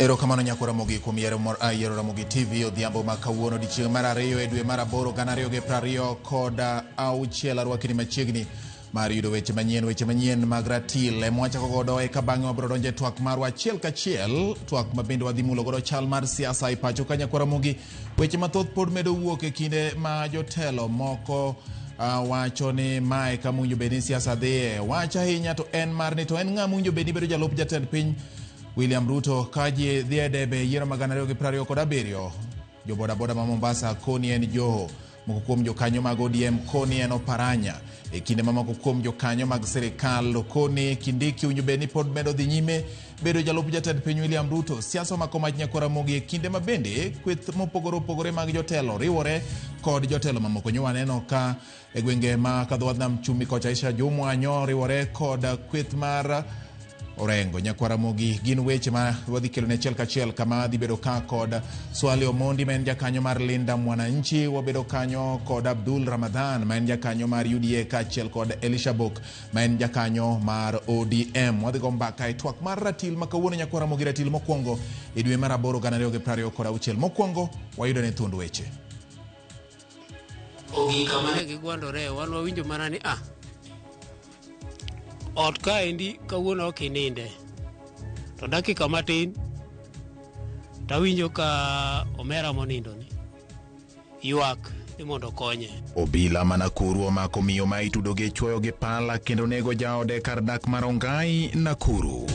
Erokamano Nyakwar Ramogi kuom yiero yiero Ramogi TV odhiambo ma kawuono odiechieng' mar ariyo e dwe mar aboro 2026. Arwakini machiegni mar yudo weche manyien, weche manyien mag ratil ema wachako godo, eka bang'e wabiro donjo e twak marwa achiel kachiel, twak ma bende wadhi mulo godo chal mar siasa e pacho ka. Nyakwar Ramogi, weche mathoth pod medo wuok e kinde ma jotelo moko wacho ni mae kama owinjo bed ni siasa dhiye. Wach ahinya to en mar ni to en ng'a mowinjo bed ni bedo jalup jatend piny William Ruto ka ji dhi e debe yiero mag 2027. Jo bodaboda ma Mombasa koni en Joho, moko kuom jokanyo mag ODM koni en Oparanya, e kinde ma moko kuom jokanyo mag sirikal koni Kindiki owinjo bed ni pod medo dhi nyime bedo jalup jatend piny William Ruto. Siasa omako mach Nyakwar Ramogi e kinde ma bende kweth mopogore opogore mag jotelo riwore kod jotelo mamoko. Nyo waneno ka e gwenge ma kadho wadh nam chumbi kocha Aisha Jumwa nyo riwore kod kweth mar Orengo. Nyakwar Ramogi, gin weche ma wadhi kelo ne achiel kachiel kama dhi bedo ka kod Swale Omondi ma en jakanyo mar Linda Mwananchi, wabedo kanyo kod Abdul Ramadhan ma en jakanyo mar UDA kaachiel kod Elisha Bok ma en jakanyo mar ODM. Wadhi go mbaka e twak mar ratil ma kawuono Nyakwar Ramogi, ratil mokwongo e dwe mar aboro 2026. Mokwongo wayudo ne thuond weche. Ogik kama ne gigwandore, wan wawinjo mana ni ah, ot kaendi kawuono ok ininde. To dakika matin tawinjo ka omera monindo ni ywak ni mondo okonye. Obila ma Nakuru omako miyo ma itudo gi chwoyo gi pala kendo nego jaode kar dak mar Rongai, Nakuru.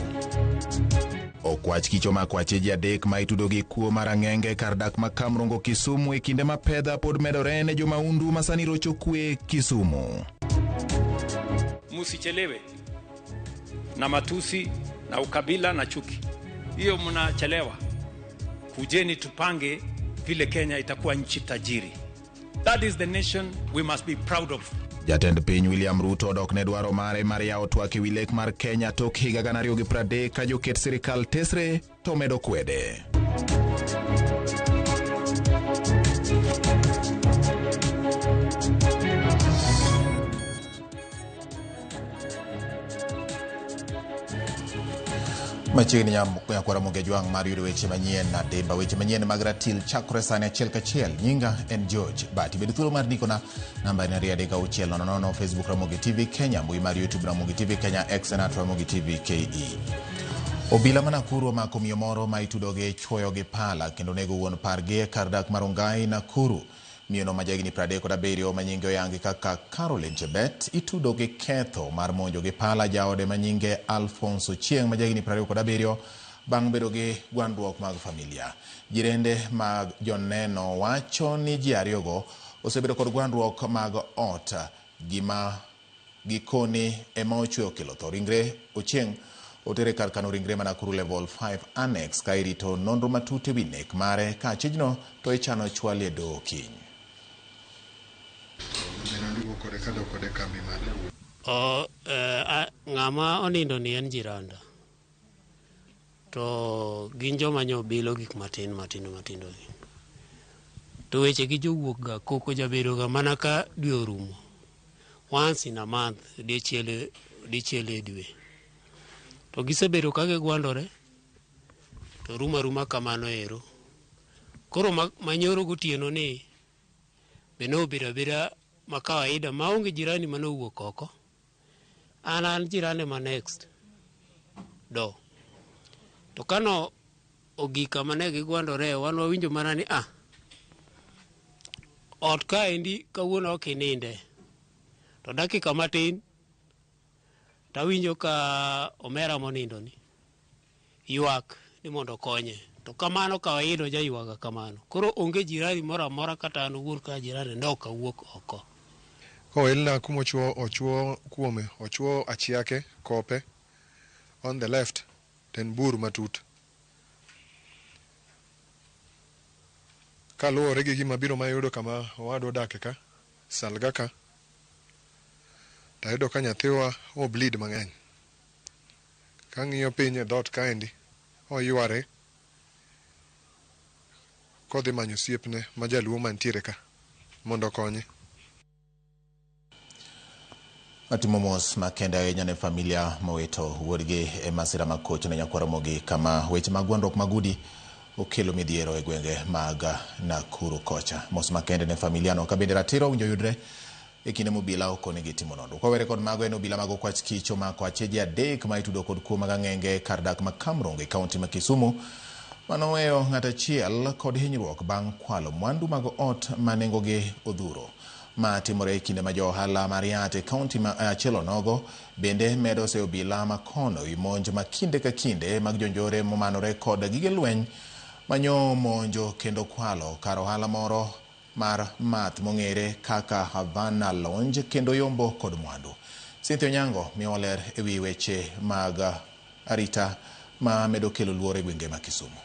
Okwach kich omako acheje adek ma itudo gi kuo mar ang'enge kar dak ma Kamrongo, Kisumu e kinde ma pedha pod medore ne jomaundu ma sani rocho kwe Kisumu. Msichelewe na matusi na ukabila na chuki, hiyo mnachelewa. Kujeni tupange vile Kenya itakuwa nchi tajiri. That is the nation we must be proud of. Jatend piny William Ruto odok ne dwaro mare mar yawo twak ewi lek mar Kenya tok higa 2030 ka joket sirikal tesre to medo kwede. Machiegni Nyakwar Ramogi Ajwang' mar yudo weche manyien adimba. Weche manyien mag ratil chakore sani achiel kachiel. Nyinga en George Bati. Bed thuolo mar ndikona namba en 23600, Facebook Ramogi TV Kenya, mbui mar YouTube Ramogi TV Kenya, X en at Ramogi TV KE. Obila ma Nakuru omako miyo moro ma itudo gi chwoyo gi pala kendo nego wuon pargi e kar dak mar Rongai, Nakuru. Miyono ma jahigni 37 ma nyinge oyangi kaka Caroline Chebet itudo gi ketho mar monjo gi pala jaode ma nyinge Alphonse Ochieng ma jahigni 27 bang' bedo gi gwandruok mag familia. Jirende mag joneno wacho ni ji ariyogo osebedo kod gwandruok mag ot, gima gikone ema ochwe okelo tho. Ringre Ochieng otere kar kano ringre ma Nakuru Level 5 Annex ka irito nonro matut ewi nek mare ka achijno to ichano chwalie doho kiny. Ng'ama onindo ni en jiranda. To gin joma nyo bilo gik matin matindo matindo gi. To weche gi jowuok ga koko jabedo ga mana ka dwe orumo. Once in a month, dichiel dichiel e dwe. To gisebedo ka gigwandore to rumo aruma kamano ero. Koro manyoro gotieno ni be nobedo abeda ma kawaida maonge jirani manowuok oko. An jirani ma next door. To kano ogik kama ne gigwandore, wan wawinjo mana ni ah, ot kaendi kawuono ok ininde. To dakika matin tawinjo ka omera monindo ni ywak ni mondo okonye. To kamano kawaida ojaywaga kamano. Koro onge jirani moro amora kata an owuon ka jirani ne ok awuok oko. Koelna kuma ochuo kuome, ochuo achiake kope on the left to en bur matut. Kaluwore gi gima biro mayudo kama owadwa odake ka, Salga ka, tayudo ka nyathiwa o bleed mang'eny. Kang'iyo piny e dhoot kaendi, oyware kodhi manyo osiepne ma jaluo mantiere ka mondo okonye. Atimo mos makende ahinya ne familia mowito wuodgi e masira makoch ne nyakwar Ramogi kama weche mag gwandruok mag udi okelo midhiero e gwenge mag Nakuru kocha. Mos makende ne familia no ka bende ratiro owinjo yudre e kinde mobila okonegi timo nonro. Kwawere kod mago en obila mag okwach kich omako acheje adek ma itudo kod kuo mag ang'enge kar dak ma Kamrongo e kaunti ma Kisumu manoweyo ng'at achiel kod hinyruok bang' kwalo mwandu mag ot ma nengogi odhuro. Ma timore e kinde ma jo ohala mar yath e kaunti ma achiel onogo bende medo seyo obila ma kono ewi monj ma kinde ka kinde mag jonjore momanore kod gige lweny manyo monjo kendo kwalo kar ohala moro mar math mong'ere kaka Havana Lounge kendo yombo kod mwandu. Cynthia Onyango miyowa ler ewi weche mag arita ma medo kelo luoro e gwenge ma Kisumu.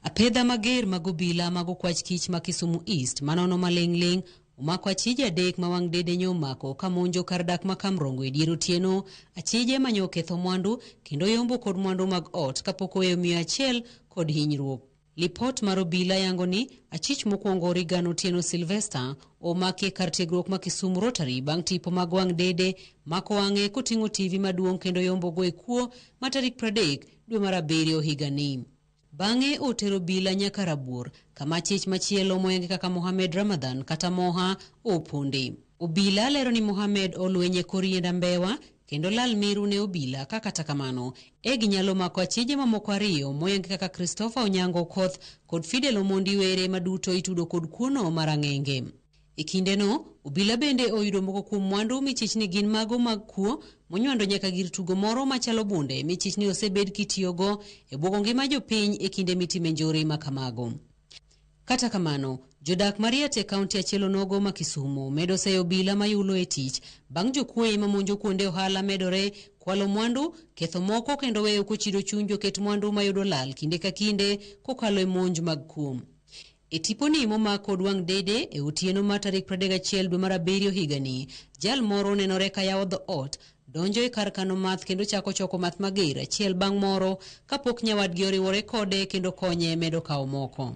Apedha mager mag obila mag okwach kich ma Kisumu East manono maling'ling' omako achije adek ma wang' dede nyo omako ka monjo kar dak ma Kamrongo e dier otieno. Achije manyo oketho mwandu kendo yombo kod mwandu mag ot kapok oweyo miyo achiel kod hinyruok. Lipot mar obila yango ni achich mokwongo Regan Otieno Sylvester omaki e kar tiegruok ma Kisumu Rotary bang' tipo mag wang' dede mako wang'e koting'o TV maduong' kendo yombogo e kuo ma tarik 30 dwe mar abiriyo higani. Bang'e otero obila nyaka Rabuor kama achich machielo moyangi kaka Mohamed Ramadhan kata Moha oponde. Obila lero ni Mohamed olweny e kor yiend ambewa kendo lal miru ne obila ka kata kamano e ginyalo mako achije mamoko ariyo moyangi kaka Christopher Onyango Okoth kod Fidel Omondi Were maduto itudo kod kuono mar ang'enge. E kindeno, obila bende oyudo moko kuom mwandu michich ni gin mago mag kuo monywando nyaka gir tugo moro machalo bunde michich ni osebed kitiyogo e bwogo ngima jopiny e kinde mitime njore ma kamago. Kata kamano, jodak mariet e kaunti achiel onogo ma Kisumu medo seyo obila mayulo e tich bang' jokuoye mamonjo kuonde ohala medore kwalo mwandu, ketho moko kendo weyo kochido chuny joket mwandu mayudo lal kinde ka kinde kokalo e monj mag kuo. E tiponi momak kod wang' dede e otieno mar tarik 31 dwe mar abiriyo higani, jal moro nenore ka yawo dhoot, donjo e kar kano math kendo chako choko math mager achiel bang' moro kapok nyawadgi oriwore kode kendo konye medo kawo moko.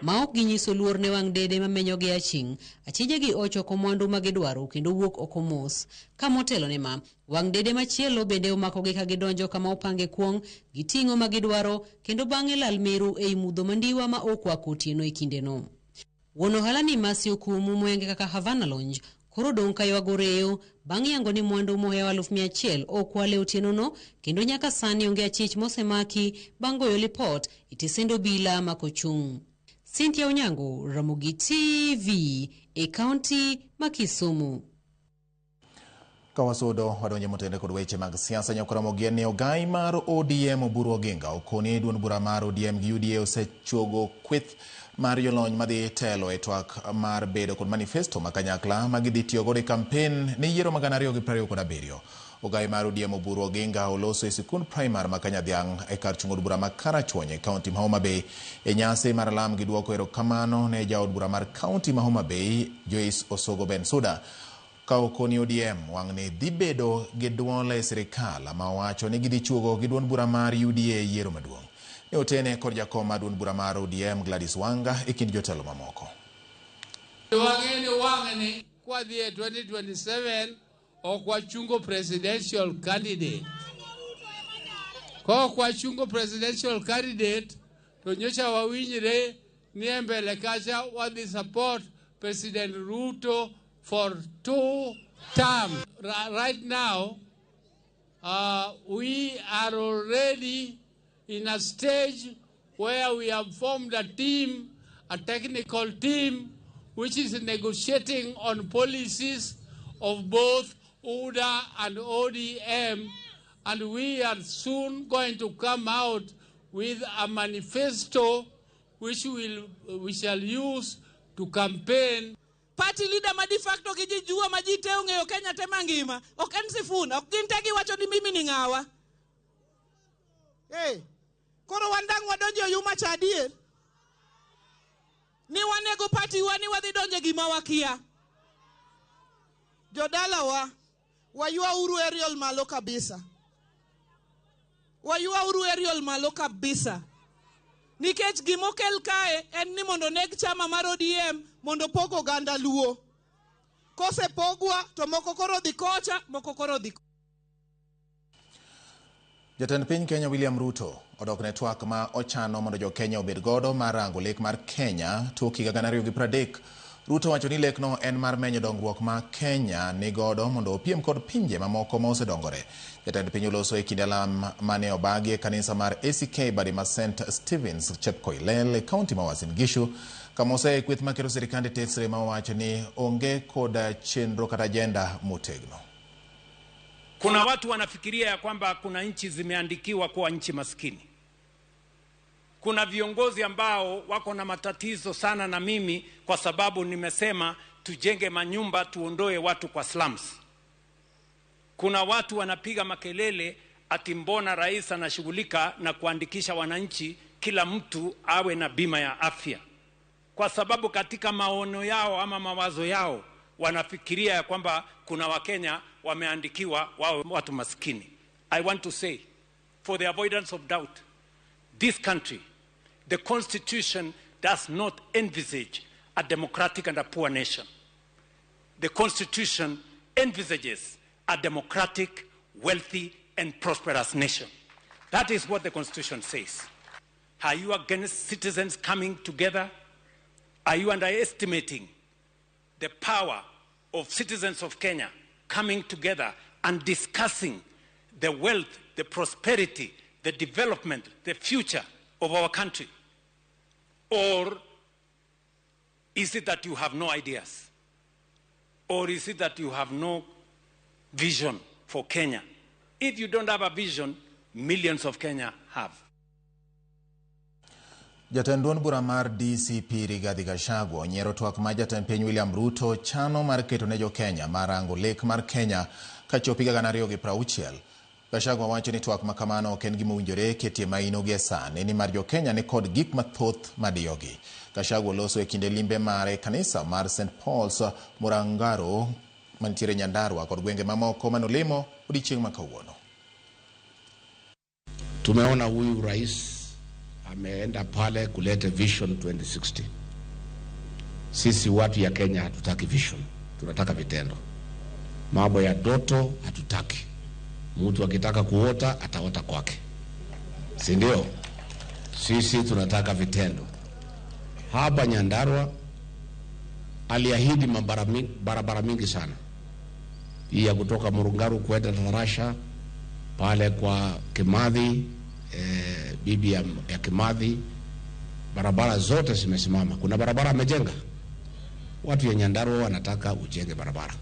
Ma ok ginyiso luor ne wang' dede mamenyogi aching', achijegi ochoko mwandu ma gidwaro kendo wuok oko mos. Ka motelo ne ma, wang' dede machielo bende omakogi ka gidonjo kama opange kuong', giting'o ma gidwaro kendo bang'e lal meru ei mudho mandiwa ma okwako otieno e kindeno. Wuon ohala ni Mercy Okumu moyange kaka Havana Lounge koro dong' ka ywago reyo bang' yango ni mwandu mohewo 100,000 okwal e otienono kendo nyaka sani onge achich mosemaki bang' goyo lipot e tesend obila makochung'. Cynthia Onyango, Ramogi TV e kaunti ma Kisumu. Ka wasudo wadonje motende kod weche mag siasa nyakwar Ramogi en ni ogai mar ODM Oburu Oginga okoni duond bura mar ODM gi UDA osechuogo kweth mar jolony madhi telo e twak mar bedo kod manifesto ma kanyakla ma gidhi tiyo godo e kampen ne yiero mag 2027. Ogai mar ODM Oburu Oginga oloso e sikund primar ma Kanyadhiang' e kar chung' od bura ma Karachuonyo e kaunti ma Homa Bay e nyasi mar lam gi duoko erokamano ne jaod bura mar kaunti ma Homa Bay Joyce Osogo Bensuda. Ka okoni ODM wang'ni dhi bedo gi duol e sirikal ma owacho ni gidhi chuogo gi duond bura mar UDA e yiero maduong'. Ne otene kod jakom mar duond bura mar ODM Gladys Wanga e kind jotelo mamoko. Wang'e ni wang'ni kwadhi e 2027 ok wachungo presidential candidate. Kok wachungo presidential candidate to nyocha wawinjre ni e mbele kacha wadhi support President Ruto for 2 terms. Right now, we are already in a stage where we have formed a team, a technical team, which is negotiating on policies of both UDA and ODM, and we are soon going to come out with a manifesto which we shall use to campaign. Party leader ma de facto gi ji jua ma ji te ong'eyo Kenya te mangima ok en Sifuna, ok gin te giwacho ni mimi ni ng'awa. Hey, koro wan dang' wadonjo e oyuma cha adier ni wanego party wa ni wadhi donjo e gima wakia. Jodalawa, waywauru aerial malo kabisa, waywauru aerial malo kabisa, nikech gimokel kae en ni mondo neg chama mar ODM mondo pog oganda Luo. Kosepogwa to moko koro dhi kocha, moko koro dhi. Jatend piny Kenya William Ruto odok ne twak ma ochano mondo jo Kenya obed godo mar rango lek mar Kenya tok higa 2030. Ruto wacho ni lekno en mar menyo dongruok ma Kenya ni godo mondo opiem kod pinje mamoko ma osedongore. Jatend piny oloso e kinde alam mane obagi e kanisa mar ACK Badima St Stevens Chepkoilel e kaunti ma Uasin Gishu, kama oseye kweth makero sirikande tesre ma owacho ni onge kod chenro kata ajenda motegno. Kuna watu wanafikiria ya kwamba kuna nchi zimeandikiwa kuwa nchi maskini. Kuna viongozi ambao wako na matatizo sana na mimi kwa sababu nimesema tujenge manyumba, tuondoe watu kwa slums. Kuna watu wanapiga makelele ati mbona rais anashughulika na kuandikisha wananchi kila mtu awe na bima ya afya, kwa sababu katika maono yao ama mawazo yao wanafikiria ya kwamba kuna Wakenya wameandikiwa wawe watu maskini. I want to say, for the avoidance of doubt, this country, the constitution does not envisage a democratic and a poor nation. The constitution envisages a democratic, wealthy, and prosperous nation. That is what the constitution says. Are you against citizens coming together? Are you underestimating the power of citizens of Kenya coming together and discussing the wealth, the prosperity, the development, the future of our country? Or is it that you have no ideas? Or is it that you have no vision for Kenya? If you don't have a vision, millions of Kenya have. Jatend duond bura mar DCP Rigathi Gachagua onyiero twak ma jatend piny William Ruto chano mar keto ne jo Kenya mar rango lek mar Kenya kachopo higa 2060. Gachagua wacho ni twak ma kamano ok en gima owinjore ketie maino gie sani nimar jo Kenya ni kod gik mathoth madiyogi. Gachagua loso e kinde limbe mare kanisa mar St Paul's Murangaro mantiere Nyandarua kod gwenge mamoko manolimo odiechieng' ma kawuono. Tumeona huyu rais ameenda pale kuleta Vision 2060. Sisi watu ya Kenya hatutaki vision, tunataka vitendo. Mambo ya doto hatutaki. Mtu akitaka kuota ataota kwake, si ndio? Sisi tunataka vitendo. Hapa Nyandarua aliahidi barabara mingi sana, hii ya kutoka Murungaru kwenda Tarasha pale kwa Kimathi, bibi ya Kimathi, barabara zote zimesimama. Kuna barabara amejenga. Watu ya Nyandarua wanataka ujenge barabara.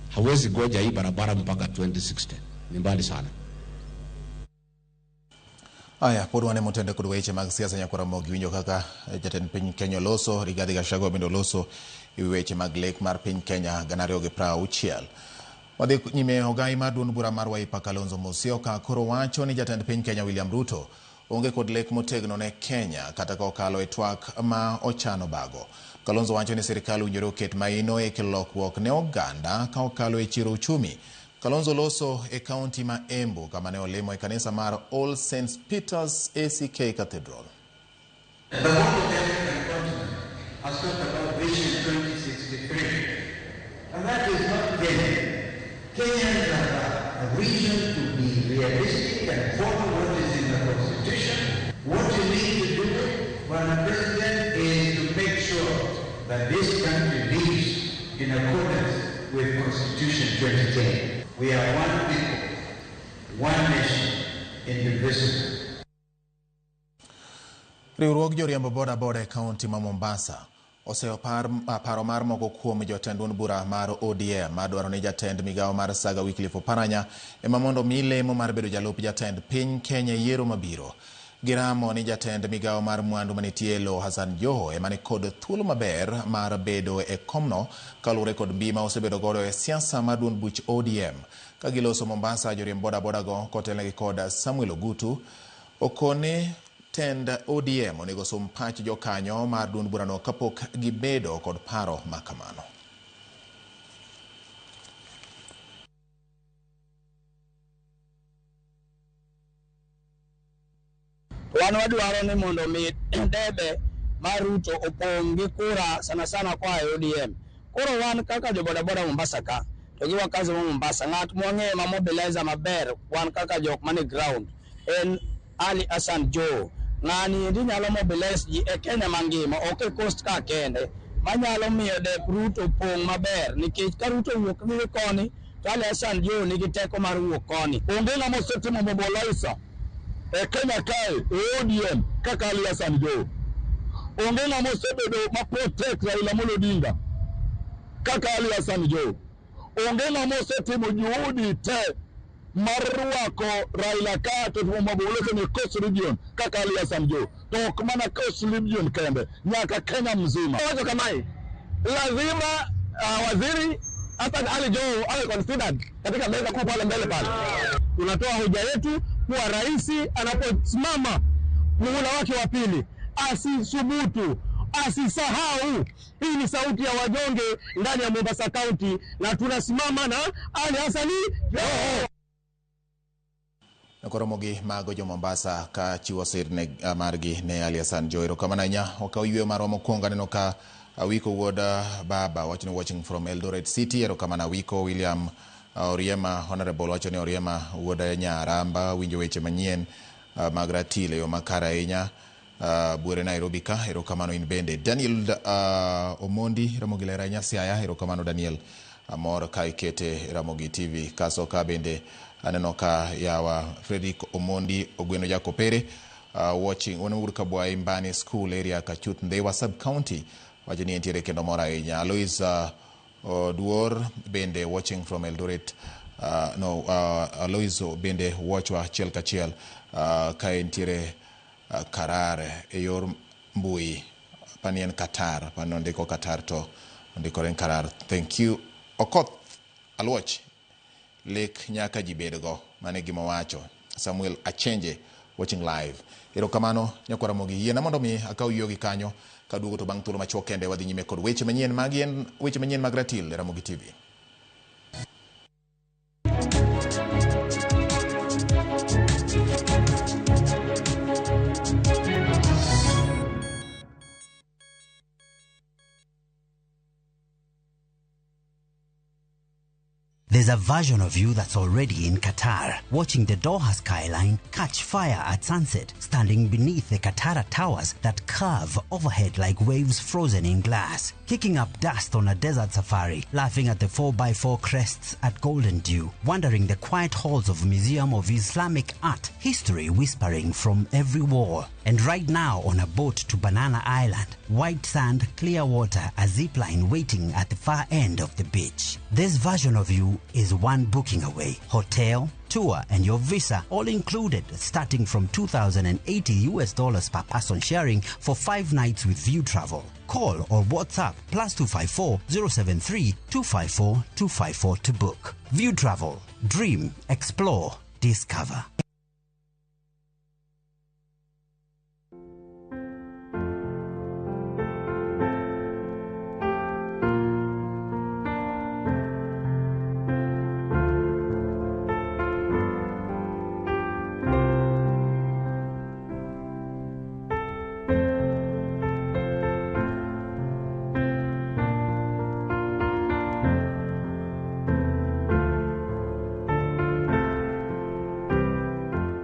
Hawezi goja hii barabara mpaka 2060. Ni mbali sana. Aya, pod wane motende kod weche mag siasa nyakwara Ramogi winjo kaka jatend piny Kenya oloso, Rigathi Gachagua bende oloso e wi weche mag lek mar piny Kenya 2060. Wadhi nyime ogai mar duond bura mar Wiper Kalonzo Musyoka koro wacho ni jatend piny Kenya William Ruto onge kod lek motegno ne Kenya kata ka okalo e twak ma ochano bago. Kalonzo wacho ni sirikal owinjore oket maino e kelo lokruok ne oganda ka okalo e chiro uchumi. Kalonzo loso e kaunti ma Embu kama ne olimo e kanisa mar All Saints Peter's ACK Cathedral. The whole of the African continent has talked about Vision 2063, and that is not Kenya. Kenyans have a reason to be realistic and follow what is in the Constitution. What you need to do, Madam President, is to make sure that this country lives in accordance with Constitution 2010. We are one people, one nation, indivisible. Riwruog joriembo boda boda e kaunti ma Mombasa oseyo paro mar moko kuom jotend duond bura mar ODM madwaro ni jatend migawo mar Saga Wycliffe Oparanya ema mondo mi lemo mar bedo jalup jatend piny Kenya e yiero mabiro. Giramo ni jatend migawo mar mwandu manitie e lowo Hassan Joho ema nikod thuolo maber mar bedo e komno kaluwore kod mbi ma osebedo godo e siasa mar duond buch ODM. Ka giloso Mombasa, joriemb boda boda go kotelnegi kod Samuel Ogutu okone tend ODM onego som pach jokanyo mar duond burano kapok gibedo kod paro ma kamano. Wan wadwaro ni mondo mi debe mar Ruto opong' gi kura sana sana koa e ODM. Koro wan kaka jo bodaboda Mombasa ka to gi wakazi ma Mombasa, ng'at mwang'eyo ma mobilizer maber wan kaka jok mane ground en Ali Hassan Joho. Ng'ani endi nyalo mobilize ji e Kenya mangima, ok e coast ka kende, manyalo miyo dep Ruto pong' maber, nikech ka Ruto wuok ni koni to Ali Hassan Joho nigi teko mar wuok koni. Onge ng'ama osetimo mobilizer e Kenya kae e ODM kaka Ali Hassan Joho. Onge ng'ama osebedo ma protect Raila Amolo Odinga kaka Ali Hassan Joho. Onge ng'ama osetimo juhudi te mar rwako Raila ka to timo mobilization e Coast Region kaka Ali Hassan Joho. To ok mana Coast Region kende, nyaka Kenya mzima. Wacho kamae, lazima waziri Hassan Ali Joho awe considered katika meza kuu pale mbele pale. Tunatoa hoja yetu kuwa rais anaposimama muhula wake wa pili asisubutu, asisahau. Hii ni sauti ya wanyonge ndani ya Mombasa County, na tunasimama na Ali Hassan Joho. Koromogi mago jo Mombasa ka chiwo sir ne margi ne Ali Hassan Joho. Erokamano ahinya. Okaw yweyo marwa mokwongo. Aneno ka Awiko wuod baba wacho ni watching from Eldoret City. Erokamano Awiko. William Oriema Honorable wacho ni Oriema wuod Nyaramba winjo weche manyien mag ratil e yo makare ahinya. Buore Nairobi ka. Erokamano in bende. Daniel Omondi Ramogi ler ahinya Siaya. Erokamano Daniel. Amor ka ikete Ramogi TV. Kaso ka bende aneno ka yawa Frederick Omondi Ogweno Jakopere watching Onur Kabwai Mbani School area Kachut Ndhiwa Sub County wacho ni entiere kendo mor ahinya. Alois Oduor bende watching from Eldoret. No, Alois bende watchwa achiel kachiel ka entiere Karar e yor mbui. Pani en Qatar, pani ondiko Qatar to ondikore en Karar. Thank you. Okoth Aluoch, lek nyaka ji bedgo, mano e gima owacho. Samuel Achenje watching live. Erokamano nyakwara Ramogi. Yiena mondo mi akaw yueyo gi kanyo kaduogo to bang' thuolo machuok kende wadhi nyime kod weche manyien magi en weche manyien mag ratil e Ramogi TV. There's a version of you that's already in Qatar, watching the Doha skyline catch fire at sunset, standing beneath the Katara towers that curve overhead like waves frozen in glass, kicking up dust on a desert safari, laughing at the 4x4 crests at Golden Dew, wandering the quiet halls of Museum of Islamic Art, history whispering from every wall. And right now on a boat to Banana Island, white sand, clear water, a zip line waiting at the far end of the beach. This version of you is one booking away. Hotel, tour and your visa all included, starting from $2,080 US per person sharing for 5 nights with View Travel. Call or WhatsApp +254 073 254 254 to book. View Travel. Dream, explore, discover.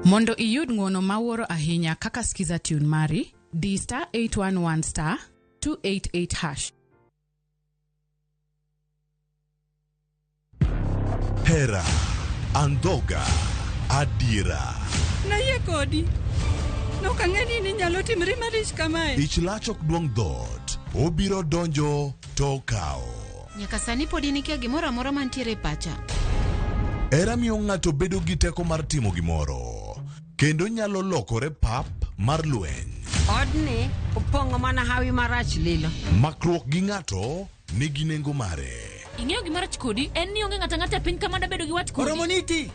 Mondo iyud ng'uono mawuoro ahinya kaka Skiza Tune mari, di star 811 star 288 hash. Hera, Andhoga, Adira. Nayie kodi. Nok ang'e ni inyalo timri marich kamae. Ich lach ok duong' dhoot, obiro donjo to okawo. Nyaka sani pod in ikia gimoro amora mantiere e pacha. Hera miyo ng'ato bedo gi teko mar timo gimoro, kendo nyalo lokore pap mar lweny. Odni opong'o mana hawi marach lilo. Makruok gi ng'ato nigi nengo mare. Ing'eyo gima rach kodi en ni onge ng'ato ang'ata e piny ka manda bedo gi wach kodi. Oromo niti.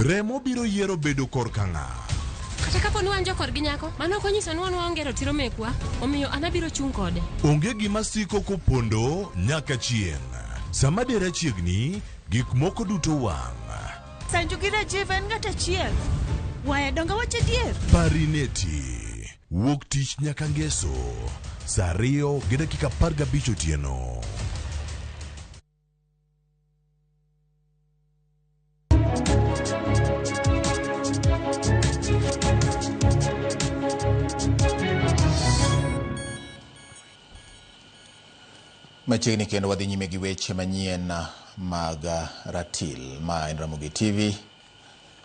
Remo biro yiero bedo korka ng'a. Kata kapo ni wan jokorgi nyako, mano ok onyiso ni wan waonge ratiro mekwa, omiyo an abiro chung' kode. Onge gima siko kopondo nyaka chieng'. Sama dera chiegni, gik moko duto wang'. Sanju gi Rajiv en ng'at achiel. Waya donga wach adier. Parineti. Wuok tich nyaka ngeso. Saa 2:15 otieno. Machiegni kendo wadhi nyime gi weche manyien mag ratil ma en Ramogi TV.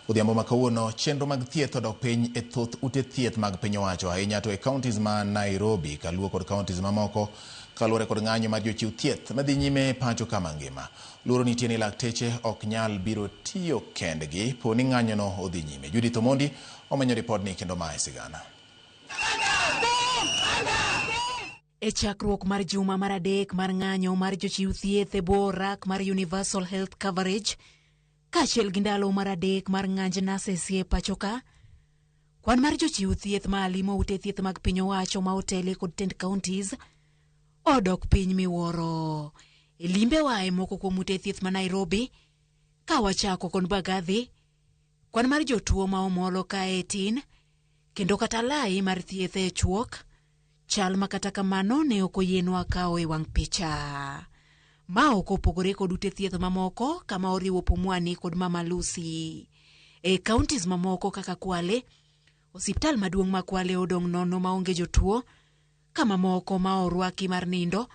Odhiambo ma kawuono chenro mag thieth odok piny e thoth ute thieth mag piny owacho ahinya to e counties ma Nairobi kaluo kod counties mamoko kaluwore kod ng'anyo mar jochiw thieth madhi nyime e pacho kama ngima. Luoro nitie ni lakteche ok nyal biro tiyo kendgi po ni ng'anyono odhi nyime. Judith Omondi omenyo ripodni kendo mae sigana. E chakruok mar juma mar adek mar ng'anyo mar jochiw thieth e bwo rak mar Universal Health Coverage kaachiel gi ndalo mar adek mar ng'anj nurses e pachoka, kwan mar jochiw thieth ma limo ute thieth mag piny owacho ma otele kod tend counties odok piny miwuoro. E limbewa e moko kuom ute thieth ma Nairobi, ka wachako kod Mbagathi, kwan mar jotuo ma omolo kae tin, kendo kata lai mar thieth e chuok, chal ma kata kamano ne ok oyienwa kawo e wang' picha. Ma ok opogore kod ute thieth mamoko kama oriwo Pumwani kod Mama Lucy. E counties mamoko kaka Kwale, osiptal maduong' ma Kwale odong' nono maonge jotuo, ka mamoko ma orwaki mar nindo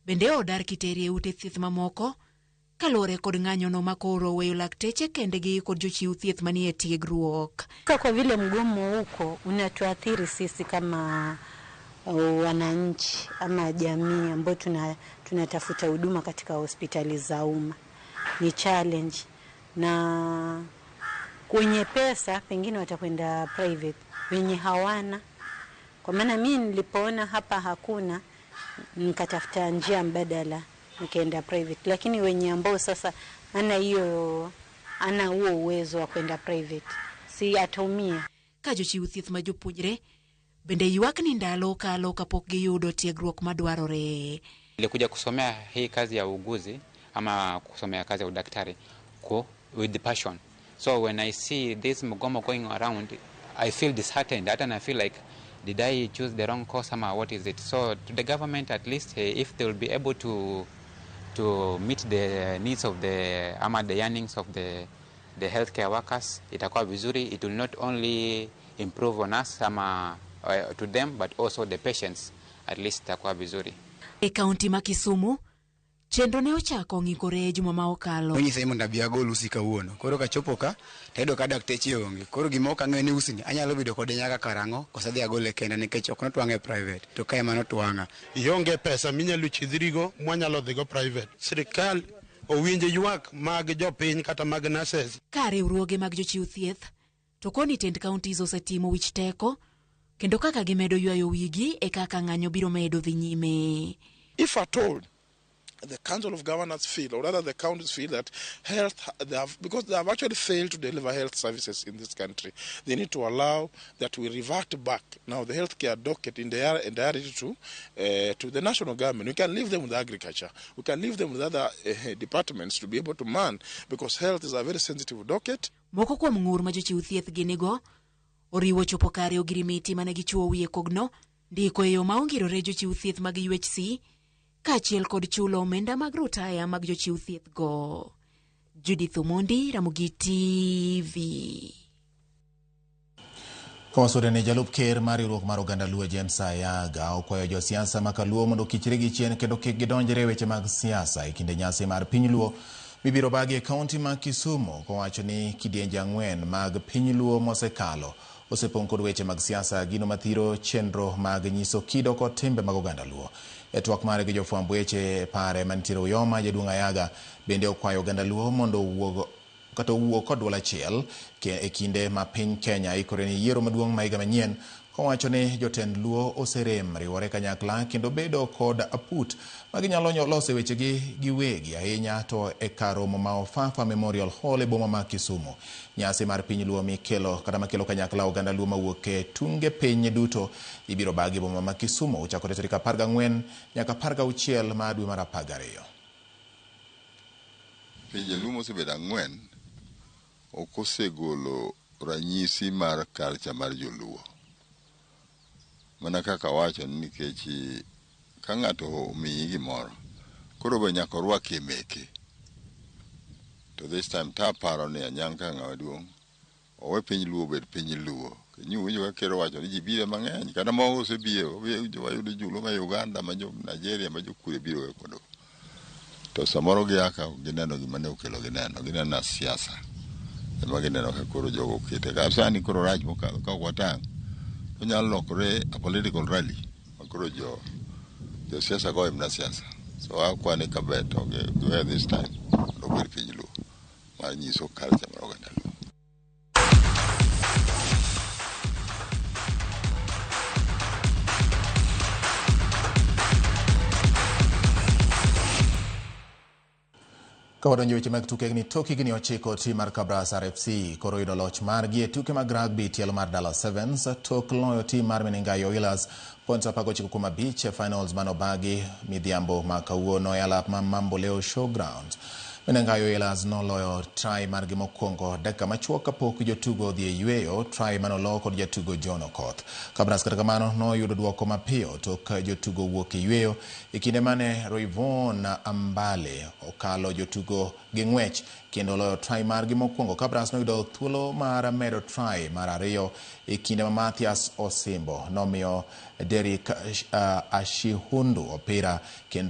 bende odar kiteri e ute thieth mamoko kaluwore kod ng'anyono ma koro oweyo lakteche kendgi kod jochiw thieth manie tiegruok. Kwa vile mgomo huko unatuathiri sisi kama wananchi ama jamii ambao tunatafuta huduma katika hospitali za umma. Ni challenge, na wenye pesa pengine watakwenda private, wenye hawana. Kwa maana mimi nilipoona hapa hakuna, nikatafuta njia mbadala, nikaenda private. Lakini wenye ambao sasa ana huo uwezo wa kwenda private, si ataumia. Ka jochiw thieth ma jopuonjre bende ywak ni ndalo kalo kapok giyudo tiegruok madwarore. Nilikuja kusomea hii kazi ya uuguzi ama kusomea kazi ya udaktari with the passion. So when I see this mgomo going around, I feel disheartened. And I feel like, did I choose the wrong course ama what is it? So to the government, at least, if they will be able to meet the needs of the ama the yearnings of the healthcare workers, itakuwa vizuri. It will not only improve on us ama to them, but also the patients. At least itakuwa vizuri. E kaunti ma Kisumu, chenro ne ochako ng'ikore e juma ma okalo. Onyisa ni mondo abi agol usi kawuono. Koro kachopo ka, tayudo ka dakteche onge. Koro gima ok ang'eyo ni usi ni anyalo bedo kode nyaka karang'o, koso adhi agole kenda nikech ok notwang'e private. To kae ema notwang'a. Ionge pesa minyalo chidhrigo mwanyalo dhigo private. Sirikal owinjo ywak mag jopiny kata mag nurses. Ka riwruoge mag jochiw thieth, to koni tend counties osetimo wich teko, kendo kaka gimedo ywayo wigi e kaka ng'anyo biro medo dhi nyime. If at all the Council of Governors feel, or rather the counties feel, that health, they have, because they have actually failed to deliver health services in this country, they need to allow that we revert back now the healthcare docket in their entirety to the national government. We can leave them with agriculture, we can leave them with other departments to be able to man, because health is a very sensitive docket. Moko kuom ng'ur ma jochiw thieth ginigo oriwo chopo kare ogirimiti mane gichuo wiye kogno, ndiko e yo ma ongirore jochiw thieth mag UHC, kaachiel kod chulo omenda mag rutaya mag jochiw thieth go. Judith Omondi, Ramogi TV. Kawasore ne jalup ker mar riwruok mar oganda Luo James Ayaga okwayo josiasa ma Kaluo mondo kichre gi chien kendo kik gidonjre e weche mag siasa e kinde nyasi mar piny Luo mibiro bagi e kaunti ma Kisumu, kowacho ni kidienje 4 mag piny Luo mosekalo osepong' kod weche mag siasa, gino mathiro chenro mag nyiso kido kod timbe mag oganda Luo. E twak mare gi jofwamb weche pare mantiere Uyoma, jaduong' Ayaga bende okwayo oganda Luo mondo owuog kata owuo kod duol achiel e kinde ma piny Kenya ikore ni yiero maduong' ma higa manyien, kowacho ni jotend Luo oserem riwore kanyakla kendo bedo kod aput ma ginyalo loso wechegi giwegi ahinya to e kar romo ma Ofafa Memorial Hall e boma ma Kisumu. Nyasi mar piny Luo mikelo kata makelo kanyakla oganda Luo mawuok e tunge piny duto ibiro bagi e boma ma Kisumu ochakore tarik 14 nyaka 16 mar dwe mar 12. Pinje Luo mosebedo 4 ok osegolo ranyisi mar culture mar joluo. Mana kaka wacho ni nikech ka ng'ato omiyi gimoro, koro be nyaka orwaki meke. To this time ta paro ni Anyang' kaka ng'ama duong', owe piny Luo obed piny Luo. Nyiwinjo ka ker owacho ni ji bire mang'eny kata moko osebiro wayudo joluo ma Uganda ma jo Nigeria ma jo kure biro e kuondego. To samoro gia ka ok gineno gima ne okelo gineno, gineno siasa ema gineno ka koro jogo okete. Ka sani koro rach mokalo ka ok watang' to onyalo lokore a political rally ma koro jo josiasa goye mana siasa. So akwa ni kaber to giwe this time mondo obed piny luo mar nyiso culture mar oganda luo. Ka wadonjo weche mag tuke ni tok higni 9 tim mar Kabras RFC koro yudo loch margi e tuke mag rugby tielo mar Dala Sevens tok loyo tim mar Menengai Oilers points 19-5 e finals manobagi midhiambo ma kawuono e alap ma Mamboleo Showgrounds. Menengai Oilers noloyo try margi mokwongo dakika machuok kapok jotugo odhi e yweyo, try manolo kod jatugo John Okoth. Kabras kata kamano noyudo duoko mapiyo tok jotugo wuok e yweyo e kinde mane Roivon Ambale okalo jotugo gi ng'wech kendo loyo try margi mokwongo. Kabras noyudo thuolo mar medo try mar ariyo e kinde ma Mathias Osimbo nomiyo Derrick Ashihundu opira kendo